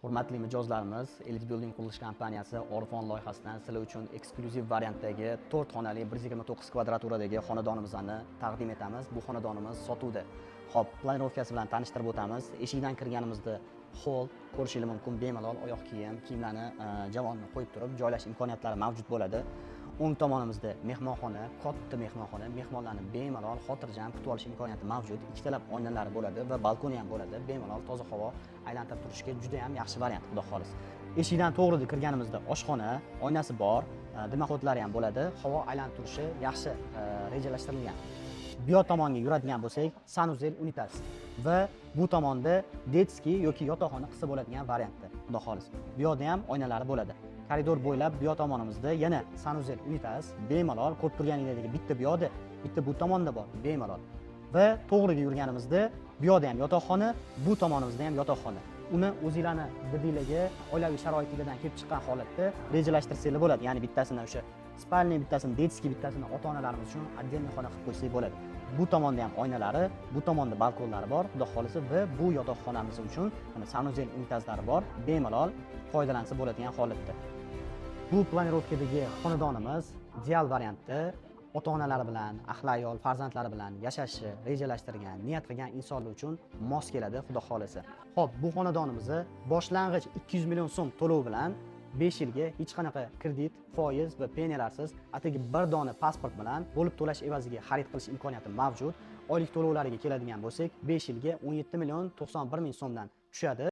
Hurmatli mijozlarimiz, Elite Building qurilish kompaniyasi Orifon loyihasidan sizlar uchun eksklyuziv variantdagi 4 xonali 129 kvadraturadagi xonadonimizni taqdim etamiz. Bu xonadonimiz sotuvda. Xo'p, планировка si bilan tanishtirib o'tamiz. Eshikdan kirganimizda холл ko'rishingiz mumkin, bemalol oyoq kiyim, kiyimlarni javonni qo'yib turib joylash imkoniyatlari mavjud bo'ladi. O'ng tomonimizda mehmonxona, katta mehmonxona, mehmonlarni bemalol xotirjam kutib olish imkoniyati mavjud. Ikkitalab oynalari bo'ladi va balkoni ham bo'ladi. Bemalol toza havo aylantirib turishga juda ham yaxshi variant, xudo xohlasa. Eshikdan to'g'rida kirganimizda oshxona, oynasi bor, дымоход lari ham bo'ladi. Havo aylanib turishi yaxshi rejalashtirilgan. Bu yoq tomonga yuradigan bo'lsak, санузел, unitaz va bu tomonda детский yoki yotoqxona qilsa bo'ladigan variantda, xudo xohlasa. Bu yoqda ham oynalari bo'ladi. Koridor bo'ylab bu yoq tomonimizda yana санузел, unitaz, bemalol ko'rib turganingizdek bitta bu yoqda, bitta bu tomonda bor, bemalol. Va to'g'riga yurganimizda bu yoqda ham yotoqxona, bu tomonimizda ham yotoqxona. Uni o'zinglarni didinglarga, oilaviy sharoitinglardan kelib chiqqan holatda rejalashtirsanglar bo'ladi. Ya'ni bittasini o'sha спальный, bittasini детский, bittasini ota-onalarimiz uchun отдельный xona qilib qo'ysak bo'ladi. Bu tomonda ham oynalari, bu tomonda balkonlari bor, xudo xohlasa, va bu yotoqxonamiz uchun mana санузел, unitazlari bor, bemalol foydalansa bo'ladigan holatda. Bu планировка dagi xonadonimiz ideal variantda ota-onalari bilan, ahli ayol, farzandlari bilan yashashni rejalashtirgan, niyat qilgan insonlar uchun mos keladi, xudo xohlasa. Xo'p, bu xonadonimizni boshlang'ich 200 million so'm to'lov bilan 5 yilga hech qanaqa kredit, foiz va penyalarsiz, atigi bir dona pasport bilan bo'lib to'lash evaziga xarid qilish imkoniyati mavjud. Oylik to'lovlariga keladigan bo'lsak, 5 yilga 17 million 91 ming so'mdan tushadi.